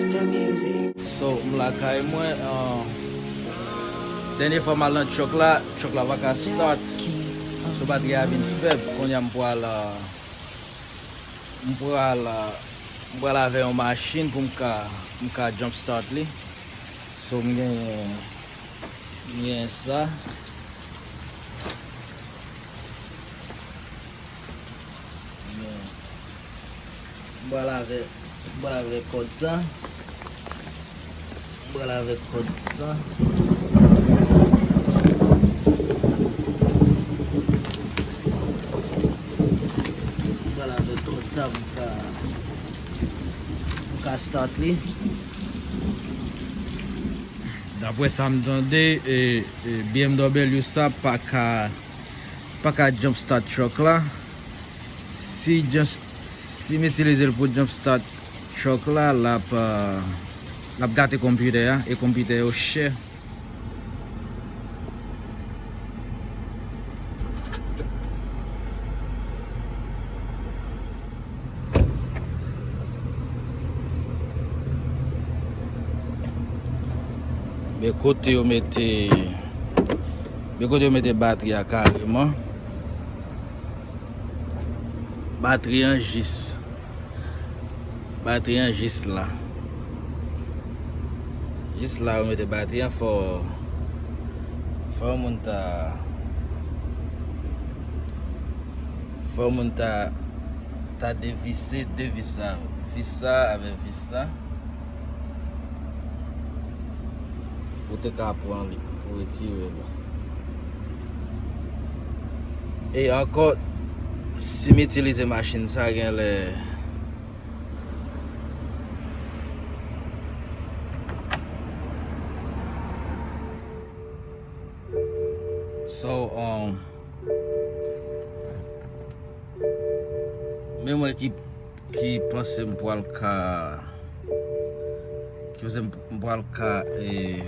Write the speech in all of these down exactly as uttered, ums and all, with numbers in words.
So, m lakay mwen, uh, dènye fwa m al nan truck la, truck la pa ka start. So, batri a vin fèb. Kounye a m pral, uh, m pral, uh, m pral avè yon machin pou m ka, pou m ka jump start li. So, m genyen, m genyen sa. M pral avè, m pral avè kòd sa. M pral avè kòd sa. M pral avè kòd sa pou m ka, pou m ka start li. Daprè sa m tande, e, e, B M W sa pa ka, pa ka jump start truck la. Si just, si m itilize l pou jump start truck la, l ap, euh, l ap gate konpitè a, e konpitè yo chè. Men kote yo mete, men kote yo mete batri a kareman. Batri an jis. Batri an jis la. Jis la yo mete batri an, fò, fò moun ta, fò moun ta, ta devise de vis sa yo. Vis sa avè vis sa. Pou te ka pran li, pou retire li. E ankò, si m itilize machin sa, genlè. So, um, men mwen ki, ki panse m pral ka, ki panse m pral ka, eh,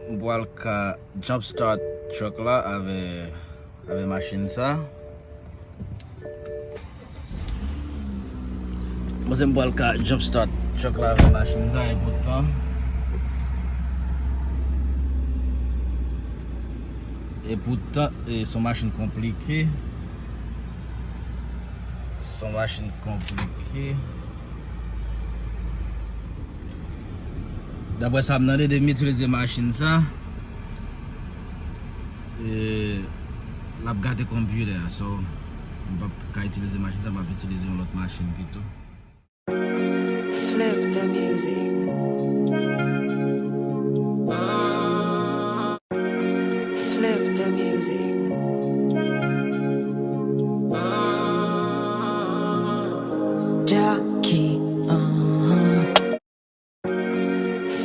m pral ka jump start truck la avè, avè machin sa. Mwen se m pral ka jump start truck la avè machin sa, e poutan, e poutan, e se yon machin konplike. Se yon machin konplike. Daprè sa m tande, depi m itilize machin sa, e, l ap gate konpitè a. So, m p ap ka itilize machin sa, m ap itilize yon lòt machin pito. Flip the music. Flip the music. Jah Key, uh-huh.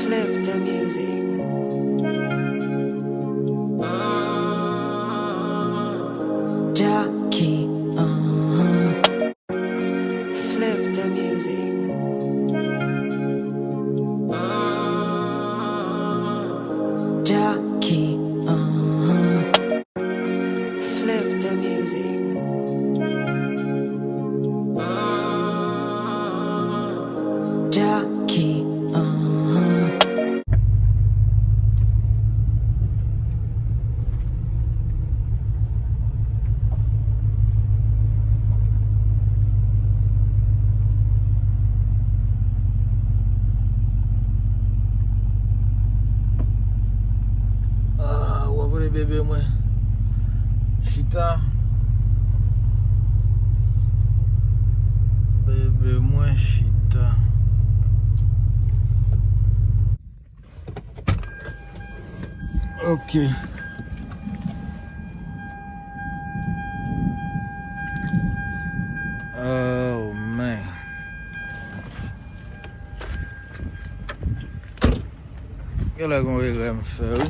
Flip the music. Jah Key, uh-huh. Flip the music. Jah Key, uh-huh. Flip the music. Jah Key, uh-huh. Ah, w ap rele bebe mwen chita. Bebe mwen chita. Ok. Oh, man. Genlè gon erè m fè, wi.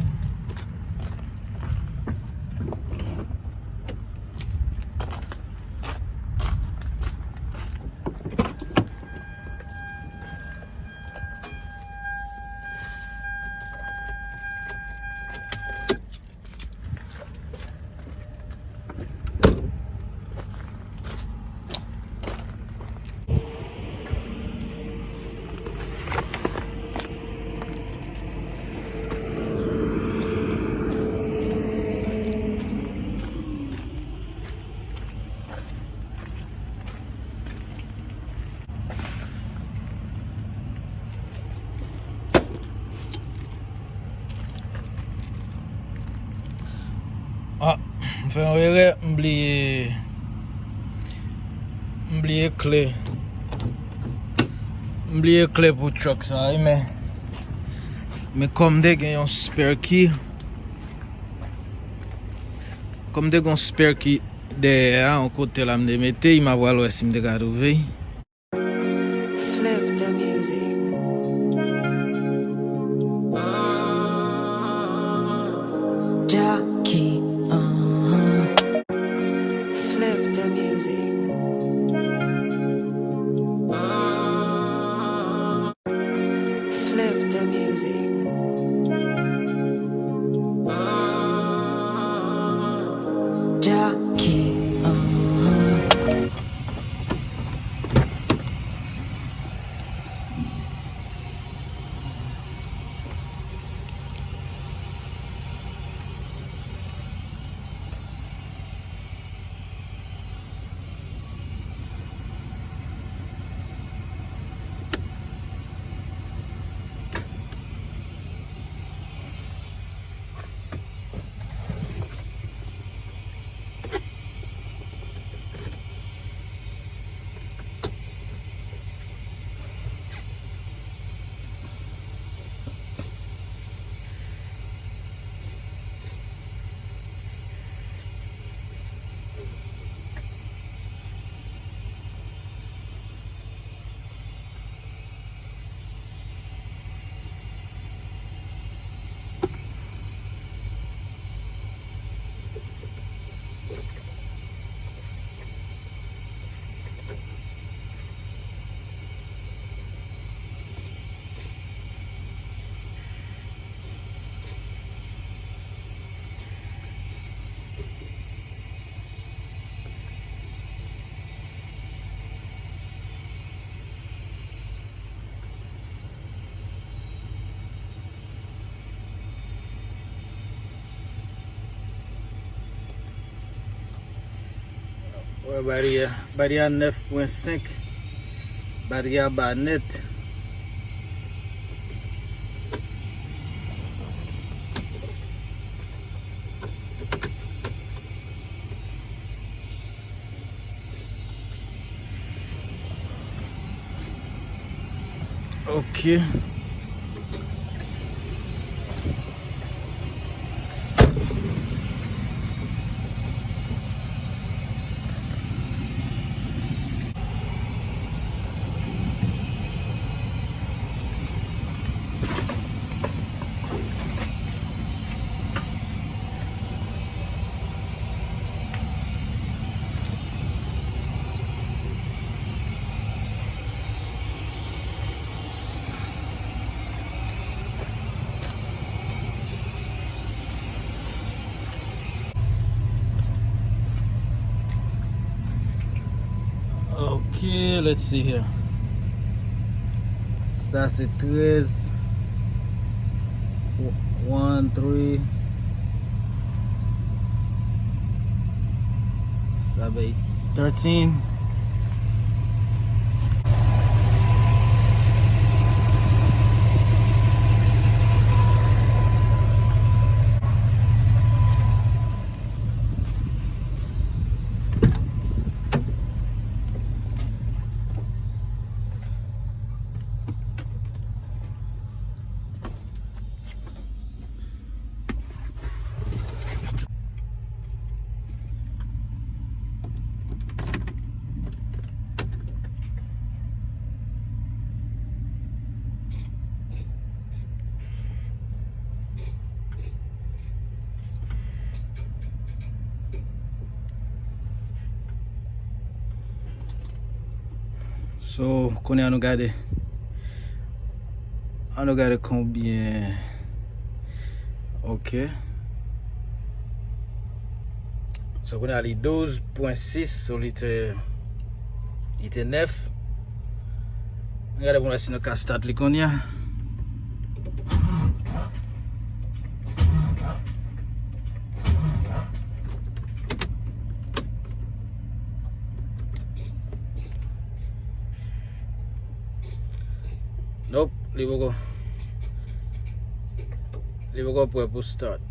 Fè yon erè, m bliye, m bliye kle. M bliye kle pou truck sa, wi, men, men kòm m te gen yon spare key, kòm m te gen yon spare key dèyè a, yon kote la m te mete, m ap pral wè si m te ka twouve. Flip the music. Jah Key, uh-huh. Flip the music. Flip the music. Jah Key, uh-huh. Wè, bari a, bari a nèf pwen senk. Bari a ba nèt. Ok. Ok, let's see here. Sa se trèz. One, three. Sa bay thirteen. So, kounye a nou gade. An nou gade konbyen. Ok. So, kounye a li douz pwen sis, so li te, li te nèf. An gade pou nou wè si nou ka start li kounye a. Nope, li poko, li poko prè pou start.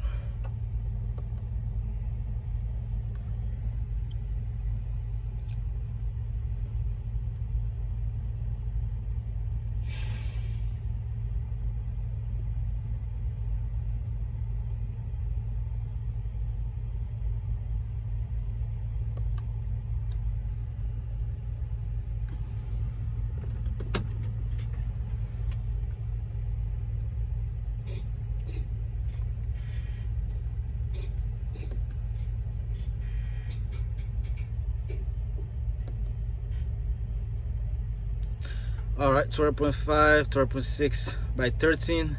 Alright, twelve point five, twelve point six by thirteen.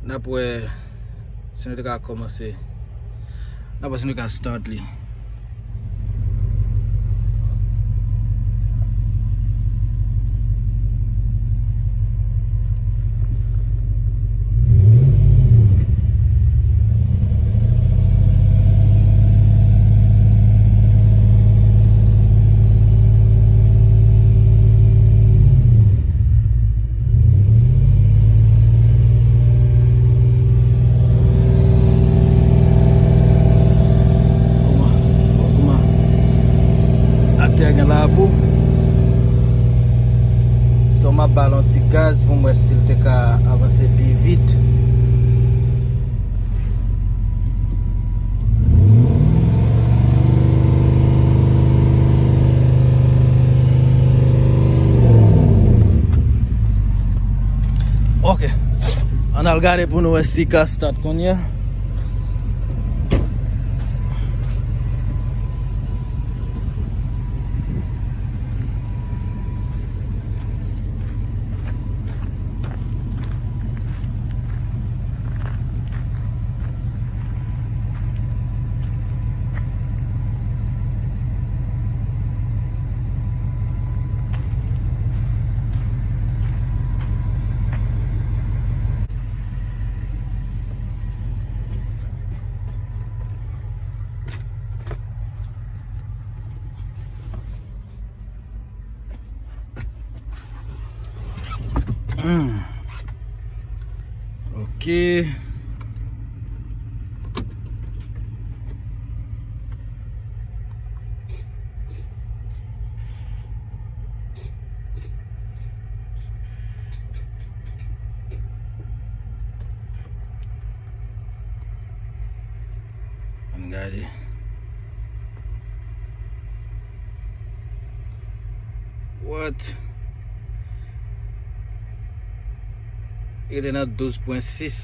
N ap wè si nou te ka kòmanse. N ap wè si nou ka start li. Kòman? Kòman? Atè a gen labou. So, m ap ba l yon ti gaz pou m wè si l te ka avanse pi vit. Ok. Ann al gade pou nou wè si ka start kounye a. Hmm. Ok. Ann gade. What? Li te nan douz pwen sis.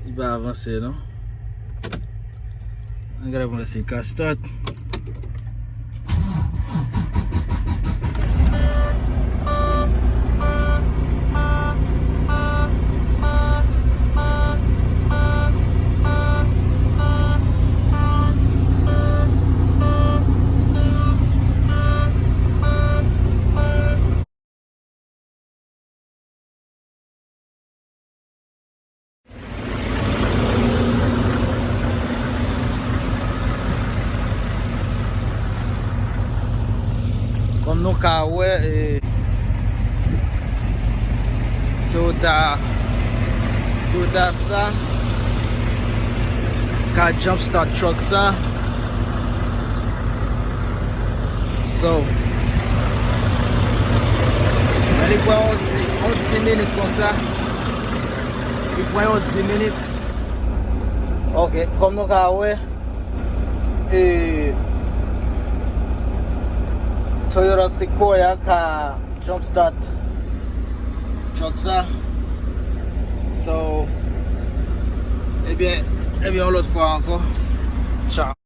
Li pa avanse, non. Ann gade pou nou si l ka start. Kòm nou ka wè, e, Toyota, Toyota sa ka jump start truck sa. So, men li pran yon ti, yon ti minit konsa. Li pran yon ti minit. Ok, kòm nou ka wè, e, Toyota Sequoia ka jump start truck sa. So, ebyen, ebyen, yon lòt fwa ankò. Ciao.